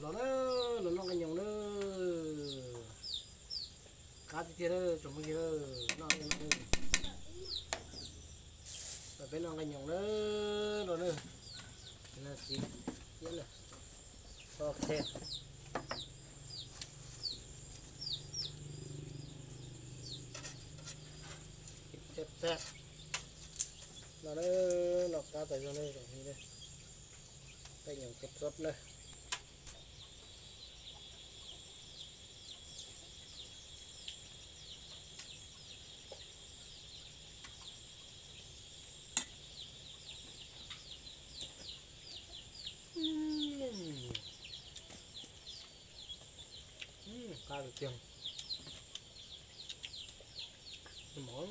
Los na, los noj nqaij nyoos na. Qab tiag tiag na tsoom phooj ywg, noj nqaij nyoos na. Los peb noj nqaij nyoos na, los na. Txiv iab na. Ok. Txhab txhab. Los na, noj qab tas zog na tsoom phooj ywg. Nqaij nyoos txhob txhob na. Qab tiag tiag. Mov.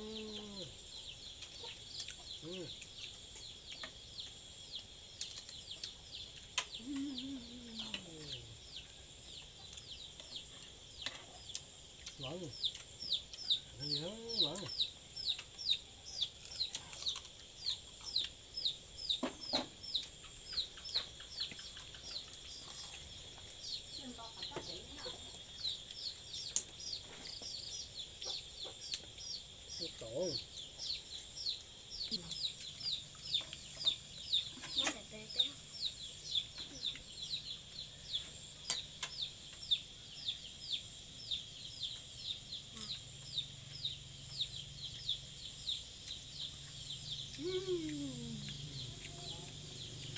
Ngon. Ngon. Ub tau.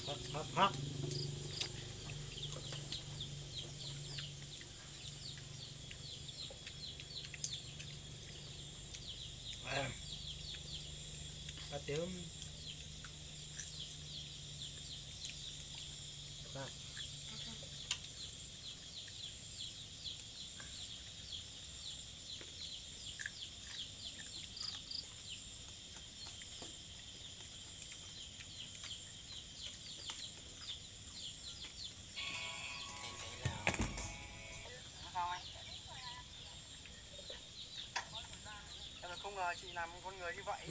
Phab, phab, phab. Phab tiag. Không ngờ chị làm con người như vậy.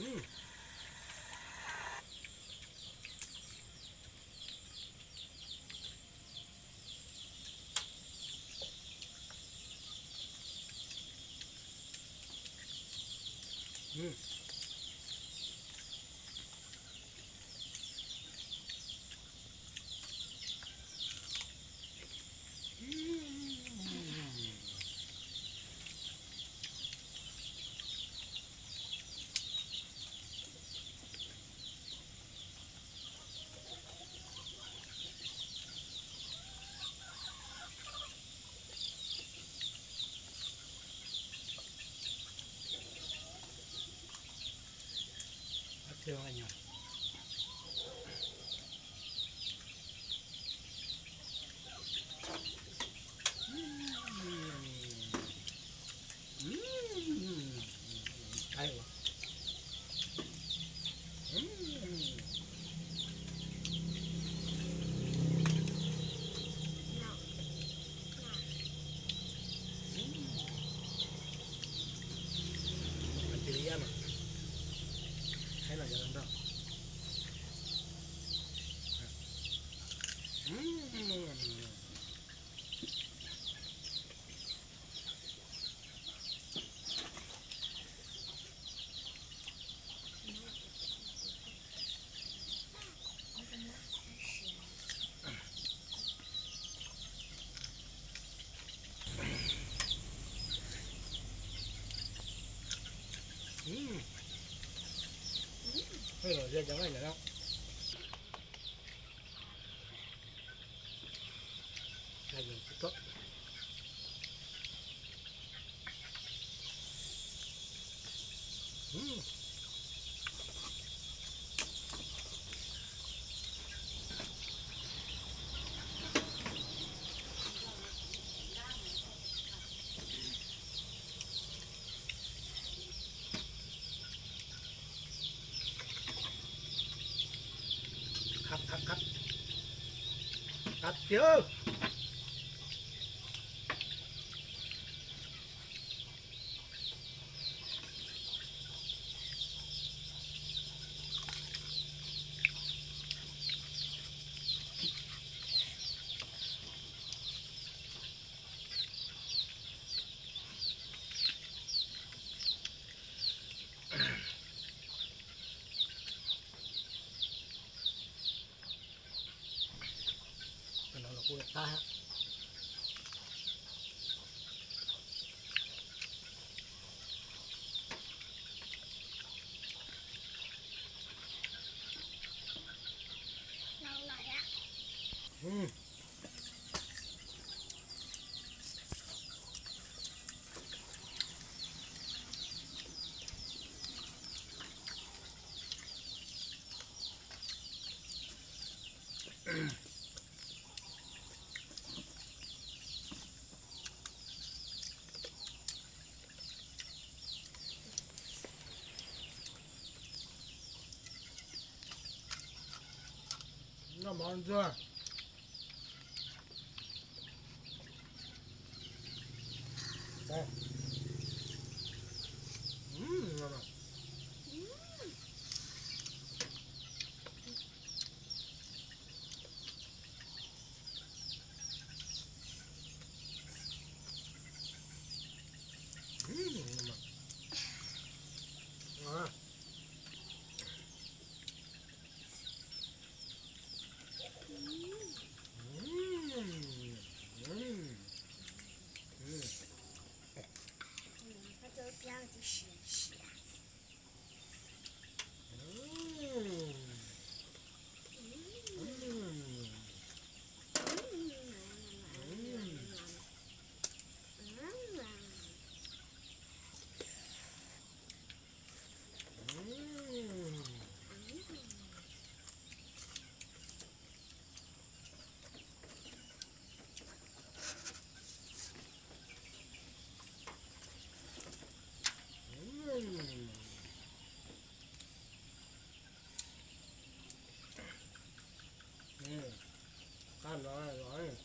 Qab, qab, qab. Qab tiag. Ua qab. Noj mov ntxuag. Qab no los.